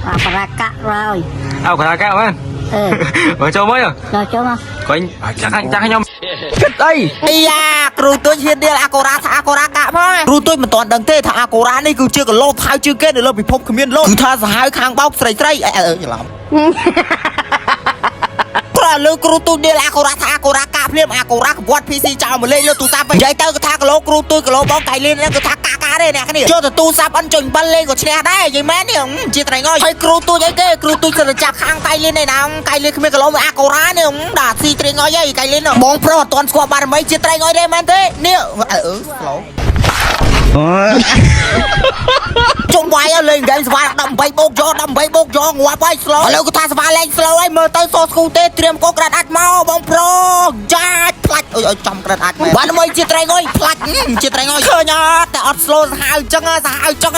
អាប្រាកាក់ហើយ អោក្រាកាមែន អឺ មកចូលមក ដល់ចូលមក គាត់ចាក់ចាក់ខ្ញុំគិតអី អាយ៉ាគ្រូទួចហ៊ានដៀលអាកូរ៉ាថាអាកូរ៉ាកាក់ផងគ្រូទួចមិនទាន់ដឹងទេថាអាកូរ៉ានេះគឺជាកលោថៅជាងគេនៅលើពិភពគ្មានលោកគឺថាសាហាវខាងបោកស្រីស្រីអេអឺច្រឡំ គ្រាន់លើគ្រូទូចដៀលអាកូរ៉ាថាអាកូរ៉ាកាក់ភ្លាមអាកូរ៉ាកវត្ត PC ចោលមកលេងលើទូរស័ព្ទវិញនិយាយទៅគឺថាគីឡូគ្រូទូចគីឡូបងកៃលៀនហ្នឹងគឺថាកាក់កាក់ទេអ្នកគ្នាចូលទៅទូរស័ព្ទអិនចុច7លេងក៏ឈ្នះដែរនិយាយមែននេះជាត្រៃងយហើយគ្រូទូចអីគេគ្រូទូចសិតតែចាប់ខាងកៃលៀនឯណាកៃលៀនគ្មានកីឡូមួយអាកូរ៉ានេះដាក់ស៊ីត្រៃងយហើយកៃលៀនបងប្រុសអត់ទាន់ស្គាល់បារមីជាត្រៃងយទេមែនទេនេះអឺ slow ជុំវាយលេងហ្គេមស្វា18បូកយក18បូកយកងាប់ហើយ slow ឥឡូវគាត់ថាស្វាលេង slow ហើយមើលទៅសស្គូទេត្រៀមកោក្រាត់អាចមកបងប្រុសចាច់ផ្លាច់អុយអុយចំក្រាត់អាចមែនបានមួយជាត្រីងុយផ្លាច់ជាត្រីងុយឃើញអត់តែអត់ slow សាហាវចឹងសាហាវចឹង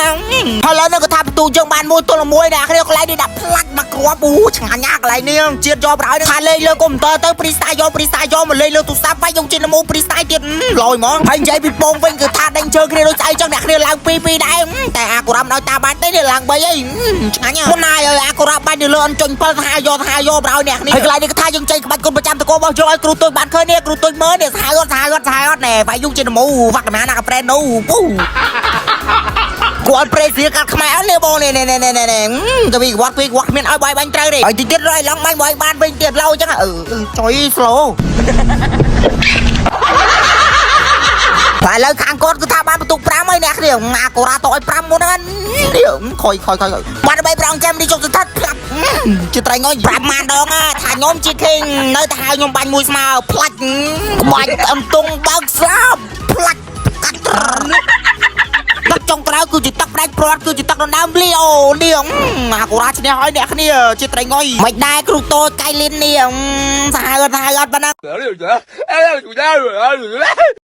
ឥឡូវនេះគាត់ថាបន្ទូយើងបានមួយទល់មួយអ្នកគ្នាកន្លែងនេះដាក់ផ្លាច់មកគ្រាប់អូឆ្ងាញ់ណាស់កន្លែងនេះជាតិយកប្រហើយថាលេងលើកុំព្យូទ័រទៅ freestyle យក freestyle យកមកលេងលើទូរស័ព្ទវាយយកជាតិមូ freestyle ទៀតលយហ្មងហើយនិយាយពីពងវិញគឺថាដេញជើងគ្នាដូចស្អីចឹងអ្នកគ្នាឡើង2 2ដែរតែអាកូរ៉ាមិនឲ្យតាបានទេនេះឡើង3អីឆ្ងាញ់មុនណាយឲ្យអាកូរ៉ាបាញ់នៅលើអនចុញ7ថាយកថាយកប្រហើយអ្នកគ្នាហើយកន្លែងនេះគឺថាយើងចេញក្បាច់គុណប្រចាំតករបស់យកឲ្យគ្រូទូចបានឃើញនេះគ្រូទូចមើលនេះសាហាវអត់សាហាវអត់សាហាវអត់ណែវាយយកជាតិមូវ៉ាក់ណាណាកាប្រែនូពូ គាត់ប្រេសៀកាត់ខ្មែរអត់នេះបងនេះនេះនេះនេះនេះទៅពីវត្តពីវត្តគ្មានឲ្យបាយបាញ់ត្រូវទេហើយទីទៀតរយឡងបាញ់បាយបានវិញទៀតឡើយអញ្ចឹងអឺចុយ slow តែឥឡូវខាងគាត់គឺថាបានបន្ទុក5ហើយអ្នកគ្នាអាកូរ៉ាតឲ្យ5មុនហ្នឹងនេះខុយខុយខុយបាន3ប្រងចាំនេះជុកស្ថិតផ្លាប់ជាត្រីងយ5ម៉ានដងថាខ្ញុំជាខេងនៅតែហៅខ្ញុំបាញ់មួយស្មើផ្លាច់ក្បាច់អន្ទង់បើកស្លាបផ្លាច់កាត់ទឹកចុងក្រោយគឺជាទឹកផ្ដាច់ព្រាត់គឺជាទឹកដណ្ដើមលីអូនេះអាកូរ៉ាឈ្នះហើយអ្នកគ្នាជាត្រីងយមិនដែរគ្រូតូចកៃលីននេះសាហាវអត់សាហាវអត់ប៉ុណ្ណា